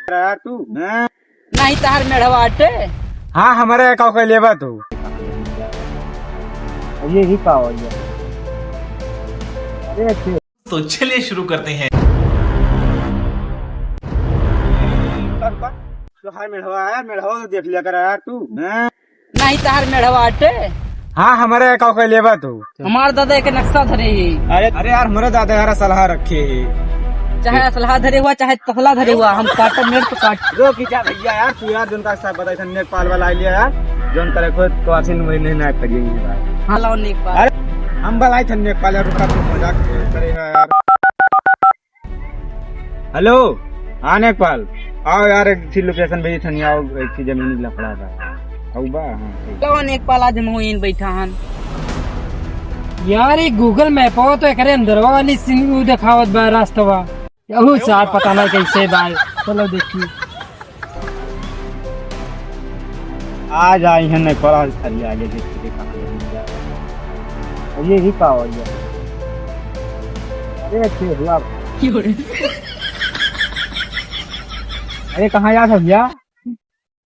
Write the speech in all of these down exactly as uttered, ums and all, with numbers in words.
यार तू, हैं? नहीं तहार मेढ़वा अटे। हाँ, हमरे का के लेबा तू। अब ये ही का हो गया? अरे अच्छे। तो चलिए शुरू करते हैं। रुका, रुका। तोहार मेढ़वा आया, मेढ़वा तो देख लिया कर यार तू, हैं? नहीं तहार मेढ़वा अटे। हाँ, हमरे का के लेबा तू। हमार दादा एक नक्शा धरे ही। अरे, अरे यार, हमरे दादा यार असलहा रखे ही। चाहे असलहा धरे हुआ, चाहे तसला धरे हुआ, हम काटब मेढ़ तो काट। रुक जा भैया यार, तू यार जोन का सब बताई था नेपाल वाला आइलिया यार, जोन करे को, को आसिन वही नहीं ना करिए यार। हाँ, लाओ नेपाल। अरे, हम बलाई था नेपाल यार, रुका तू मजाक करे है यार। हेलो, हाँ नेपाल, आओ यार, एक ठी लोकेशन भेजी थनी, आओ, एक ठी जमीन लफड़ा बा। हऊ बा, हाँ, ठीक। कौन एक पाला जमोइन बैठा हन? यार, ये Google Map हो तो एकरे अंदरवा वाली सीन ऊ देखावत बा रास्तवा। यहू सार पता नहीं कैसे बा। चलो देखी। आ जा, इहन नहीं पड़ा, खाली आगे देख के कहाँ है। और ये ही का हो गया? अरे, अच्छे हुआ। अरे, कहाँ जा भैया?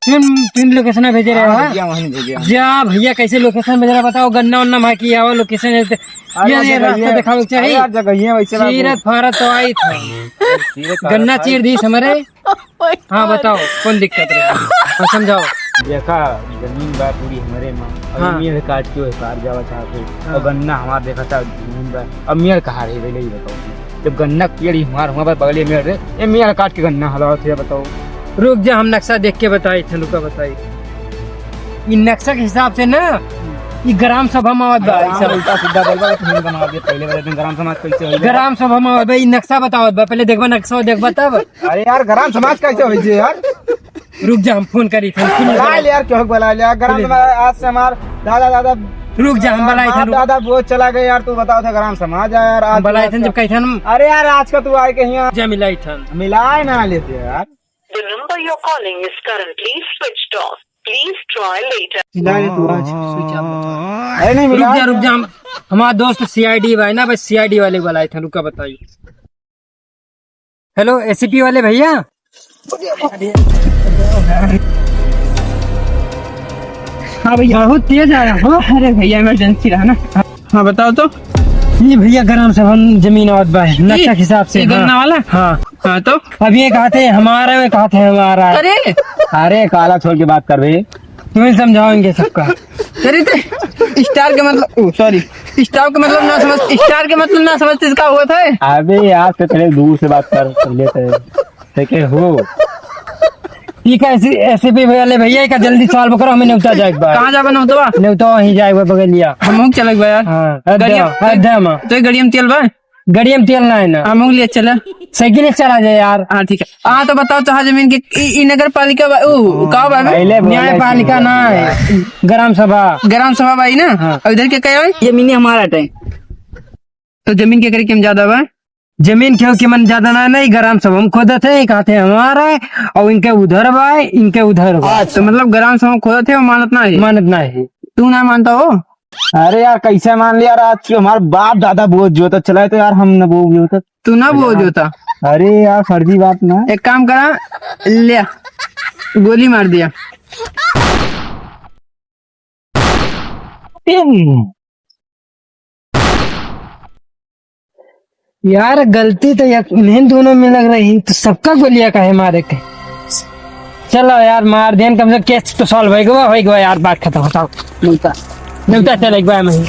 तीन, तीन लोकेशन भेजे रहे हाँ, हैं। भैया, वहीं भेजे हैं। जा भैया, कैसे लोकेशन भेज रहा बताओ, गन्ना उन्ना माँ की आवा लोकेशन है तो अरे ये, यार, ये जगह रास्ता ये, दिखावे के अरे चाहिए। यार, जगह ये वैसे बात सीरत बोल। फारत तो आई था। सीरत फारत गन्ना आई। चीर दी हमरे। Oh my हाँ, God। बताओ, कौन दिक्कत रहे? हाँ, समझाओ। देखा, जमीन बा पूरी हमरे माँ। अब हाँ। मेड़ काट के ओहे पार जावा चाहत हो। हाँ। और गन्ना हमार देखा था, जमीन बा। अब मेड़ कहाँ रह गई, बताओ। जब गन्ना के पेड़ ही हमार हुआ बा, बगले मेड़ रहे, ये मेड़ काट के गन्ना हलावत है, बताओ। रुक जा, हम नक्शा देख के बताई थे, रुका बताई। ई नक्शा के हिसाब से ना, ई ग्राम सभा में आवत बा, अरे, ई सब। उल्टा सीधा बोल बा, तुम बना दे, पहले वाले दिन ग्राम समाज कैसे होई बा? ग्राम सभा में आवत बा, ई नक्शा बतावत बा, पहले देखबा नक्शा, देखबा तब। अरे यार, ग्राम समाज कैसे होई जे यार? रुक जा, हम फोन करी थे, हम फोन बुला करी। ले यार, क्यों बुला ले यार? ग्राम बोले। समाज आज से हमार दादा, दादा, रुक जा, हम बुलाई थे, बाप रुक। दादा वो चला गए यार, तू बताओ थे ग्राम समाज है यार, हम आज बुलाई थे, जब कही थे हम। अरे यार, आज का तू आए के यहाँ। जा मिलाई थे। मिलाए ना लेते यार। The number you're calling is currently switched off. Please try later. मिलाए ले तू आज। Switch off बता। अरे नहीं रुक मिला। जा, रुक जा, हम, हमारा दोस्त C I D भाई ना, बस C I D वाले बुलाई थे, रुका बताइए। हेलो, A C P वाले भैया। हाँ भैया। बहुत तेज आया हो। अरे भैया, emergency रहा ना। हाँ, बताओ तो। ये भैया, ग्राम सभा में जमीन आवत बा, नक्शा के हिसाब से, ये गन्ना हाँ। वाला? हाँ। हाँ, तो? अब ये कहते हैं हमारा, वे कहते हैं हमारा। अरे! अरे, काला छोड़ के बात कर बे। तुम्हें समझाओ इनके सबका। अरे ते, star के मतलब, ओ, sorry, star के मतलब ना समझ, star के मतलब ना समझते इसका हुआ था। अबे यार, तो पहले दूर से बात कर, पहले से। ठीक है, हो। ठीक है, ऐसे, ऐसे भी भैया, ले भैया, का जल्दी solve करो, हमें नेवता जाए एक बार। कहाँ जाबे नेवतवा? नेवता वहीं जाए, वो बगलिया। हम लोग चले एक बार यार। हाँ, गाड़िया, अड्डा, अड्डा में। तो ये गाड़िया में तेल बा? गाड़ी में तेल ना है ना। हम लोग लिए चला। साइकिल से चला जाए यार। हाँ, ठीक है। हाँ, तो बताओ, तोहार जमीन के ई, ई नगर पालिका बा, ऊ, का बा बे? पहले बोले न्यायपालिका थे। ना है, ग्राम सभा। ग्राम सभा बा ई ना? हाँ। और इधर के क्या है? जमीन हमारा टाइम। तो जमीन के करे के मन ज्यादा बा? जमीन के के मन ज्यादा ना, नहीं, ग्राम सभा हम खुद थे, कहते हमारा है, और इनके उधर बा, इनके उधर बा। तो मतलब ग्राम सभा खुद थे, मानत ना है? मानत ना है। तू ना मानता हो? अरे यार, कैसे मान लिया यार, आज के हमारे बाप दादा बोझ जो तो चलाए तो यार, हम न बोझ जो तो। तू ना बोझ जो था। अरे यार, फर्जी बात ना। एक काम करा, ले, गोली मार दिया। यार, गलती तो यार इन्हें दोनों में लग रही, तो सबका गोलियां काहे मारे के? चलो यार, मार देन, कम से कम case तो solve हो गवा, हो गवा यार, बात खत्म, हटाओ। नेवता, नेवता चल एक बार में।